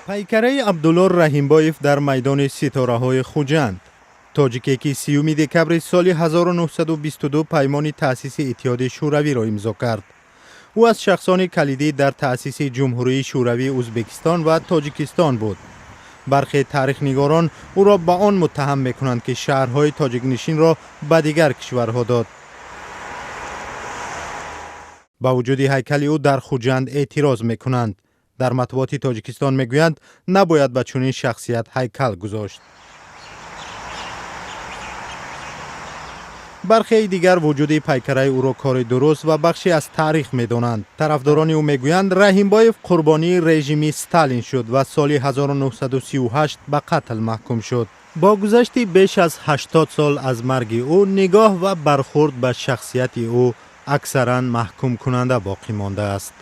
Пайкараи Абдулло Раҳимбоев дар майдони Ситораҳои Хуҷанд. Тоҷике, ки 30 декабри соли 1922 паймони таъсиси Иттиҳоди Шӯравиро имзо кард. Ӯ аз шахсони калидӣ дар таъсиси Ҷумҳурии Шӯравии Ӯзбекистон ва Тоҷикистон буд. Бархе таърихнигорон ӯро ба он муттаҳам мекунанд, ки шаҳрҳои тоҷикнишинро ба дигар кишварҳо дод. Ба вуҷуди ҳайкали ӯ дар Хуҷанд эътироз мекунанд. Дар матбуоти Тоҷикистон мегӯянд, набояд ба чунин шахсият ҳайкал гузошт. Бархеи дигар вуҷуди пайкараи ӯро кори дуруст ва бахше аз таърих медонанд. Тарафдорони ӯ мегӯянд, Раҳимбоев қурбонии режими Сталин шуд ва соли 1938 ба қатл маҳкум шуд. Бо гузашти беш аз 80 сол аз марги ӯ, нигоҳ ва бархурд ба шахсияти ӯ аксаран маҳкумкунанда боқӣ мондааст.